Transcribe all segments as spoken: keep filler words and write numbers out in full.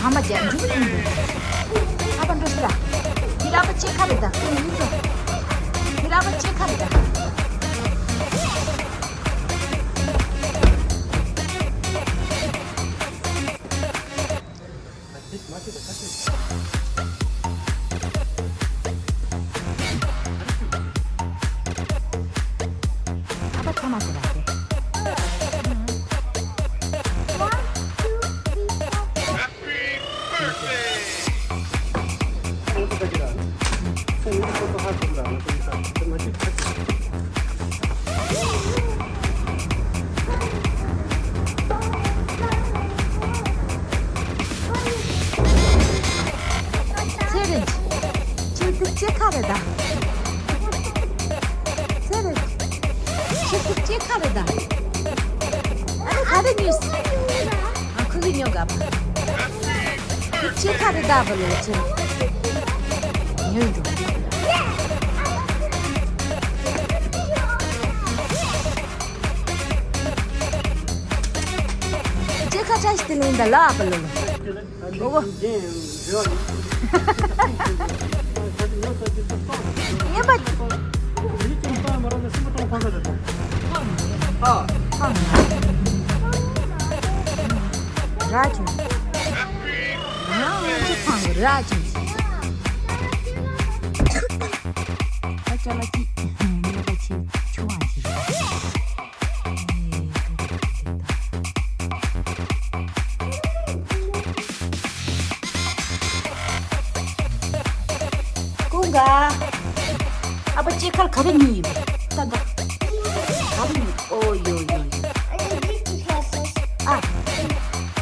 ཨ་མ་རྒྱ་འཇུག་གི་འདུག་ཨ་ཕ་འགྲོ་སི་ད། དེ་ར་ཨ་ཕ་ཅེ་ཁ་རེད་ད། དེ་ར་ཨ་ཕ་ཅེ་ཁ་རེད་ད། ཨ་ཕ་ཚང་མ་ཟེར་བ་དེ། ཚེ་རིང་། ཁྱེད་འདི་ཅེ་ཁ་རེད་ད། ཚེ་རིང་། ཁྱེད་འདི་ཅེ་ཁ་རེད་ད། ཨ་ནི་ག་རེ་ཉོས། ཨ་ཁུ་གི་ཉོ་ག་པ། འདི་ཅེ་ཁ་རེད་ད་བ་ལོ་ཚེ་རིང་། ཉོས་འགྲོ། ཅེ་ཁ་བཀྲ་ཤིས་བདེ་ལེགས་ད་ལ་ཨ་པ་ལོ་ལོ། ཨོ་ཨོ། ངན་པ། ར་བྱུང་། ང་ཅི་ཕང་གི་ར་བྱུང་། ད་ཅ་ལག་ཅིག་ངན་པ་ཆེ་ཆུང་བ་ཞིག་རེད། ཀུན་དགའ། ཨ་ཕ་ཅེ་ཁ་ག་རེ་ཉོས་ཡིན་པས། ད་ད། ག་རེ་ཉོས། ཨོ་ཡོ་ཡོ་ཡོ། ཨ།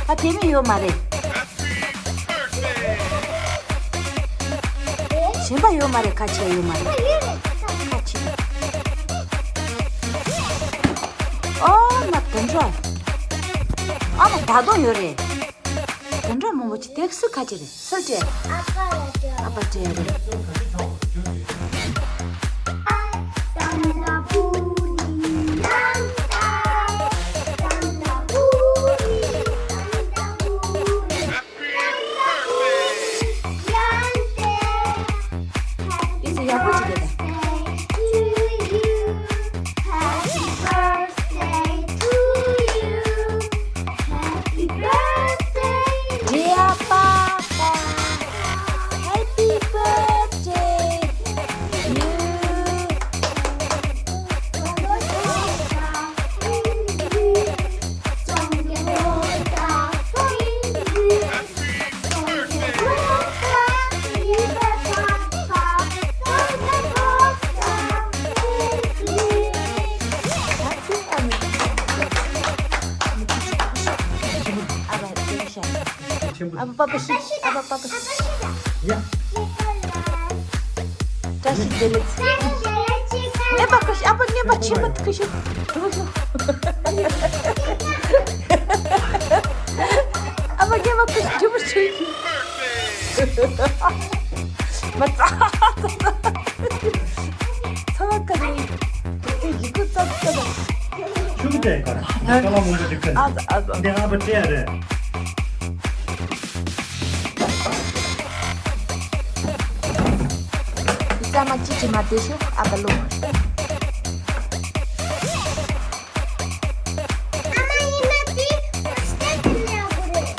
ད་དེ་མིན་ཡོད་མ་རེད། གཞན་པ་ཡོད་མ་རེད། ཁ་ཕྱེ་ཡོད་མ་རེད། ཁ་ཕྱེ། ཨོ་མ་དོན་འགྲོ། ཨ་མ་ད་དུང་ཡོད་རེད། དོན་འགྲོ་མང་པོ་ཅིག་དེ་སུ་ཁ་ཕྱེ་རེད། སུ་སྤྲད། ཨ་ཕ་ལ་སྤྲད། ཨ་ཕ་སྤྲད་རེད། ཨི་ཙི་ཡག་པོ་ཅིག་རེད་ད། Dear Papa, happy birthday to you. ཆེན་པོ། ཨ་ཕ་པ་པ་ཤི། ཨ་ཕ་པ་པ་ཤི། ཡ། བཀྲ་ཤིས་བདེ་ལེགས། ངན་པ་ཀུ་ཤི། ཨ་ཕ་ངན་པ་ཆེན་པོ་ཀུ་ཤི། ཨ་ཕ་ངན་པ་ཀུ་ཤི་ཆེན་པོ་ཆེ་ཤི། མ་ཙ་ཙ་ཙ། ཚ་བ་ཀ་ནི། དེ་ཡི་གུ་ཙ་ཙ་ཙ། ཆུ་བོ་དེ་ག་རེ། ཀ་ལ་མང་པོ་ཅིག་ཁ་ནི། ཨ་ཙ་ཨ་ཙ། འདི་ཨ་ཕ་སྤྲད་ཡ་རེད། ཙ་མ་ཅི་ཅི་མ་དེ་ཤོག་ཨ་ཕ་ལོ། ཨ་མ་ཡིན་ན་དེ་སྟེགས་ནས་ཡག་པོ་རེད།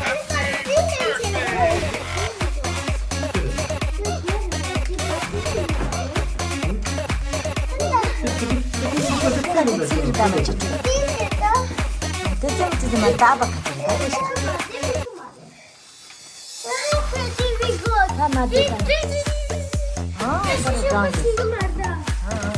ཨ་ཙ་དེ་ནས་བྱེད་དགོས་རེད། ཨ་ཙ་དེ་ཚིག་རེད་ད་མ་ཅི་ཅི། དེ་ཙམ་ཅི་ཙམ་མ་ད་ཨ་ཕ་ག་ཚོད་རེད་ད་དེ་ཤོག་ད་མ་དེ་ད། ཨ་ཨ་ད་རེ་གང་དེ། ཨ་ཨ།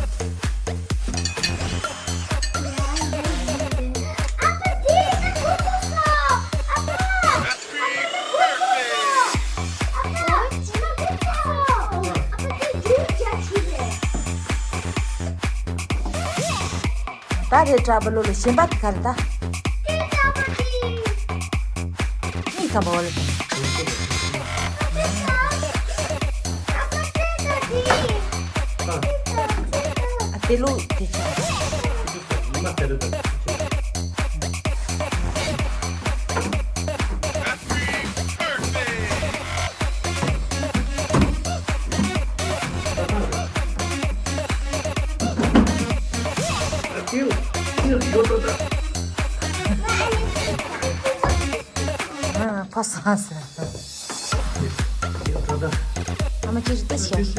ད་རེད་དྲ་བ་ལོ་ལོ་གཞན་པ་དེ་ག་རེད་ད། གཉིས་ཀ་བོ་ལ། ཨ་དེ་ལོ་དེ་ཆ། ཉི་མ་དེ་རེད་ད། ཕོ་སང་ཟེར། ཨ་མ་ཅི་རེད་ཤག་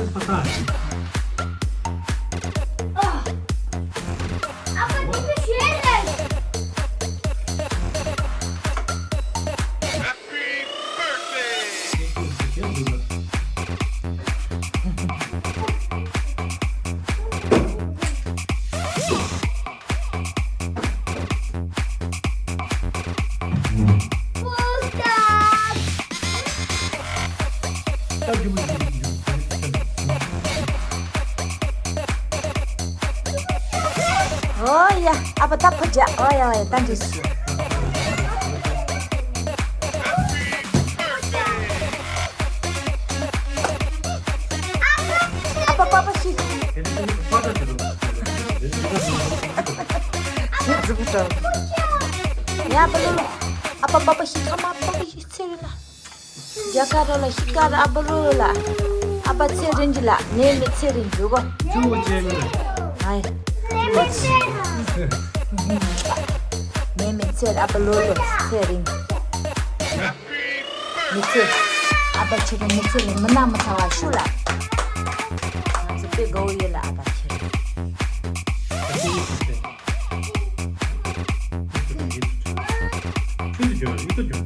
ཨོ་ཡ། ཨ་ཕ་ད་ཕ་རྒྱ། ཨོ་ཡ་ཨོ་ཡ། ད་འགྲིག་སོང་། ཨ་ཕ་པ་པ་ཤི། ཤི་ཟི་བུ་ཏོ། ཡ་པ་ལུ་ལུ། ཨ་ཕ་པ་པ་ཤི། ཁ་མ་པ་པ་ཤི་ཚེ་རིང་ལ། རྒྱ་གར་ལ་ཤི་ཀ་ར་ཨ་པ་ལུ་ལ། ཨ་ཕ་ཚེ་རིང་གི་ལ། ནེ་མེ་ཚེ་རིང་གི་གོ། ཅུ་བོ་ཅེ་མེ་ལ། ཨའི། ནེ་མེ་ཚེ་ཨ་པ་ལུ་ལུ་ཚེ་རིང་། མི་ཚེ། ཨ་ཕ་ཁྱེད་ཀྱི་མི་ཚེ་ནི་མི་ན་མི་ཚ་བ་ཤུ་ལ། ང་ཚོ་དཔེ་དགའ་བོ་ཡོད་ལ་ཨ་ཕ་ཁྱེད། ཆུ་དེ་འཇོག་ཡིད་དུ་འཇོག་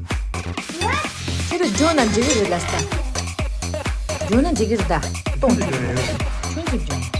ཆུ་དེ་འཇོག་ན་འགྲིག་གི་རེད་ལ་ས། འཇོག་ན་འགྲིག་གི་རེད་ད། གཏོང་ཆུ་དེ་འཇོག་ཡོད། ཆུ་དེ་འཇོག